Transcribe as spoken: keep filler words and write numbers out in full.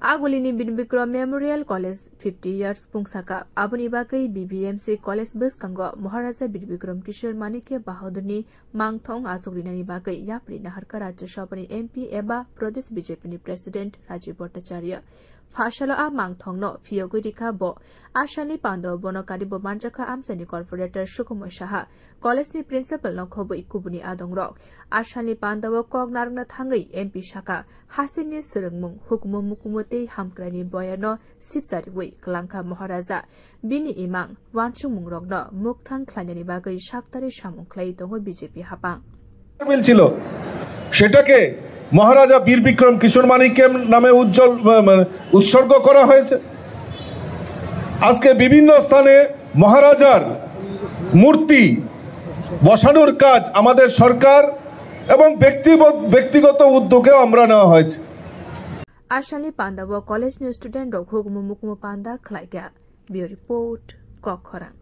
Agulini Bir Bikram Memorial College fifty years pungsaka, aboni bagwi B B M C College bwskango Maharaja Bir Bikram Kishore Manikya Bahadurni mangthong aswk rinani bagwi yapri naharkha Rajya Sabhani M P eba Pradesh B J P ni President Rajiv Bhattacharya. Phasalo a mangthongno phiyogwi rikha bo. A salni pandao bono karibo manjakha amchaini corporator Sukumoy Saha, college ni principal no khobwi kubuni adongrok. A salni pandao kok narwkna thangwi M P sakha, hasingni swrwngmung, hukumu mukumu tei hamkraini boyarno sipchariwi kwlangkha Maharaja. Bini imang, uansukmungrokno mukthang khlainani bagwi saktari samung khlai tongo B J P hapang. মিল ছিল, সেটাকে মহারাজা বীর বিক্রম কিশোর মানিক্যের নামে উজ্জ্বল, আহ, মানে, উৎসর্গ করা হয়েছে। আজকে বিভিন্ন স্থানে মহারাজার মূর্তি বসানোর কাজ আমাদের সরকার এবং ব্যক্তিগত, ব্যক্তিগত উদ্যোগেও আমরা নেওয়া হয়েছে। A salni pandao college ni student rok hukumu mukumu panda khlaikha. Bureau Report, Kokkhorang.